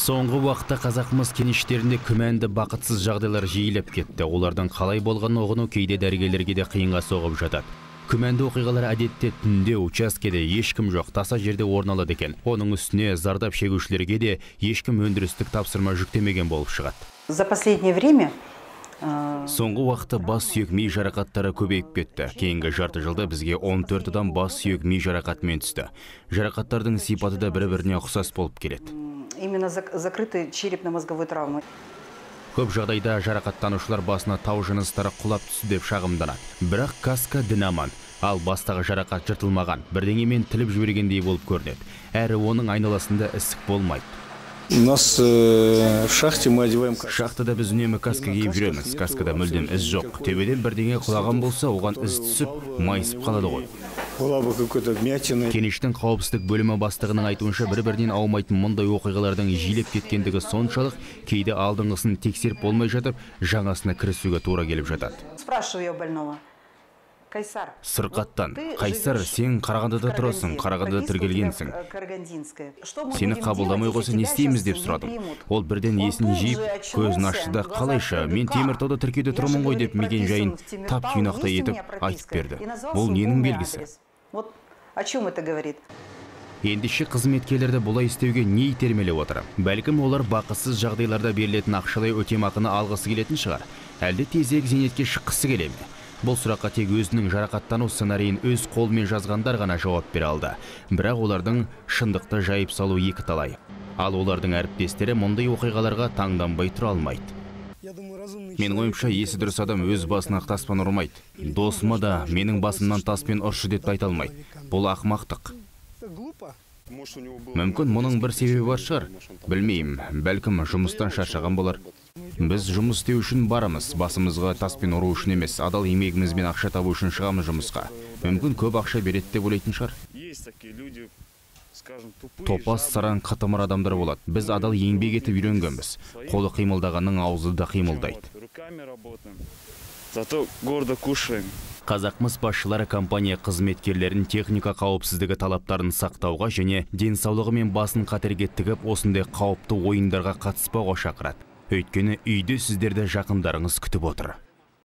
Соңғы уақытта Қазақмыс кеніштерінде күмәнді бақытсыз жағдайлар жиілеп кетті. Олардың қалай болғанын ұғыну кейде дәрігерлерге де қиынға соғып жатады. Күмәнді оқиғалар әдетте түнде, учаскеде ешкім жоқ, таса жерде орын алады екен. Оның үстіне зардап шегушілерге де ешкім өндірістік тапсырма жүктемеген болып шығады. За последнее время Соңғы уақытта бас сүйек ми жарақаттары көбейіп кетті. Кейінгі жарты жылда бізге 14 адам бас сүйек ми жарақатымен түсті. Жарақаттардың сипаты да бір-біріне ұқсас болып келеді. Именно закрытой черепно-мозговой травмы. Көп жағдайда жарақаттанушылар басына тау жыныстары құлап түсті деп шағымданады. Бірақ каска дін аман, ал бастағы жарақат жыртылмаған, бірдеңемен тіліп жібергендей болып көрінеді. Әрі оның айналасында ісік болмайды. У нас в шахте мы одеваем каски. Шахтада біз үнемі каска киіп жүреміз. Каскада мүлдем із жоқ. Төбеден бірдеңе құлаған болса, оған із түсіп, майысып қалады ғой. Была бы какой-то вмятина. Кеніштің қауіпсіздік бөлімі бастығының айтуынша, бір-бірінен аумайтын мұндай оқиғалардың жиілеп кеткендігі соншалық, кейде алдыңғысын тексеріп болмай жатып, жаңасына кірісуге тура келіп жатады. Спрашиваю я у больного. Кайсар. Сырқаттан: «Қайсар, сен Қарағандыда тұрасың, Қарағандыда тіркелгенсің. Сені қабылдамай қойса, не істейміз?» – деп сұрадым. Ол бірден есін жиып, көзін ашты да: «Қалайша, мен Теміртауда тіркеуде тұрмын ғой», – деп мекен жайын тап тұйнақтай етіп айтып берді. Бұл ненің белгісі? Вот о чем это говорит? Ендеше, қызметкерлерді бұлай істеуге не итермелеп отыр? Бәлкім, олар бақытсыз жағдайларда берілетін ақшалай өтемақыны алғысы келетін шығар. Әлде тезірек зейнетке шыққысы келе ме? Бұл сұраққа тек өзінің жарақаттану сценарийін өз қолымен жазғандар ғана жауап бере алды. Бірақ олардың шындықты жайып салу екі талай. Ал олардың әріптестері мұндай оқиғаларға таңданбай тұра алмайды. Менің ойымша, есі дұрыс адам өз басына таспен ұрмайды. Досыма да «менің басымнан таспен ұршы» деп айта алмайды. Бұл ақымақтық. Мүмкін, мұның бір себебі бар шығар. Білмеймін, бәлкім, жұмыстан шаршаған болар. Біз жұмыс істеу үшін барамыз, басымызға таспен ұру үшін емес, адал еңбегімізбен ақша табу үшін шығамыз жұмысқа. Мүмкін, көп ақша береді деп ойлайтын шығар. Топас, сараң, қытымыр адамдар болады. Біз адал еңбек етіп үйренгенбіз. Қолы қимылдағанның аузы да қимылдайды. Зато гордо кушаем. Қазақмыс басшылары компания қызметкерлерін техника қауіпсіздігі талаптарын сақтауға және денсаулығы мен басын қатерге тігіп, осындай қауіпті ойындарға қатыспауға шақырады. Өйткені үйде сіздерді жақындарыңыз күтіп отыр.